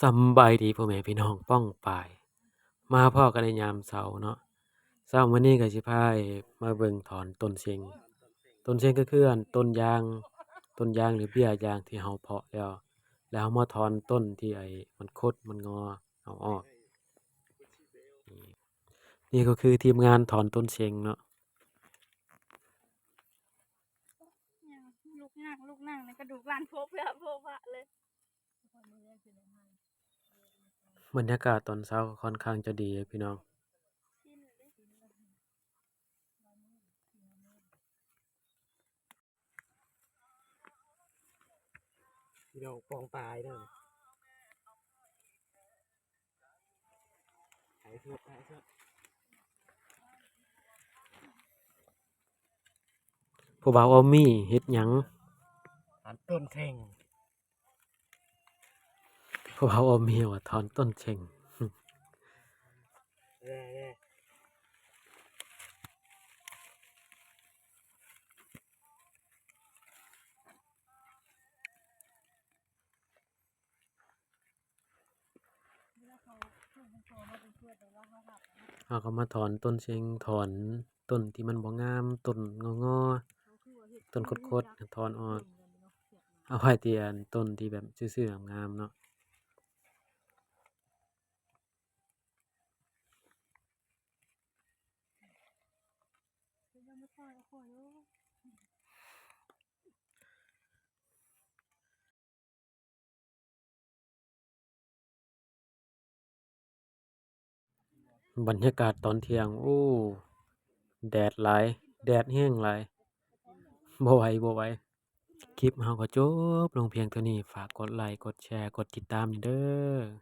ສຳບາຍດີພໍ່ແມ່ພີ່ນ້ອງປ້ອງປາຍ ມາພໍ້ກັນໃນຍາມເຊົ້າເນາະ. ເຊົ້າມື້ນີ້ກໍຊິພາມາເບິ່ງຖອນຕົ້ນເຊັງ. ຕົ້ນເຊັງກໍຄືອັນຕົ້ນຢາງ ຕົ້ນຢາງ ຫຼື ເບ້ຍຢາງທີ່ເຮົາເພາະແລ້ວ ແລ້ວເຮົາມາຖອນຕົ້ນທີ່ໄອ້ມັນຄົດມັນງໍເອົາອອກ. ນີ້ ນີ້ກໍຄືທີມງານຖອນຕົ້ນເຊັງເນາະ. ຍາງ ລູກນາງ ລູກນາງ ກະດູກລ້ານໂພະເພະໂພະເພະເລີຍ. ບັນຍາກາດຕອນເຊົ້າກໍຄ່ອນຂ້າງຈະດີເດ້ພີ່ນ້ອງ. ພີ່ນ້ອງປ້ອງປາຍເດີ. ຜູ້ບ່າວອອມມີເຮັດຫຍັງ? ຖອນຕົ້ນເຊັງ. ຜູ້ບ່າວອອມມີວ່າຖອນຕົ້ນເຊັງ. ເຮົາກໍມາຖອນຕົ້ນເຊັງ ຖອນຕົ້ນທີ່ມັນບໍ່ງາມ ຕົ້ນງໍໆ ຕົ້ນຄົດໆ ຖອນອອກ ເອົາໄວ້ທີ່ອັນຕົ້ນທີ່ແບບຊື່ໆ ງາມໆ ເນາະ. ບັນຍາກາດຕອນທ່ຽງ ໂອ້ ແດດຫຼາຍ ແດດແຮງຫຼາຍ ບໍ່ໄຫວ ບໍ່ໄຫວ. ຄລິບເຮົາກໍຈົບລົງພຽງເທົ່ານີ້. ຝາກກົດໄລ ກົດແຊ ກົດຕິດຕາມເດີ.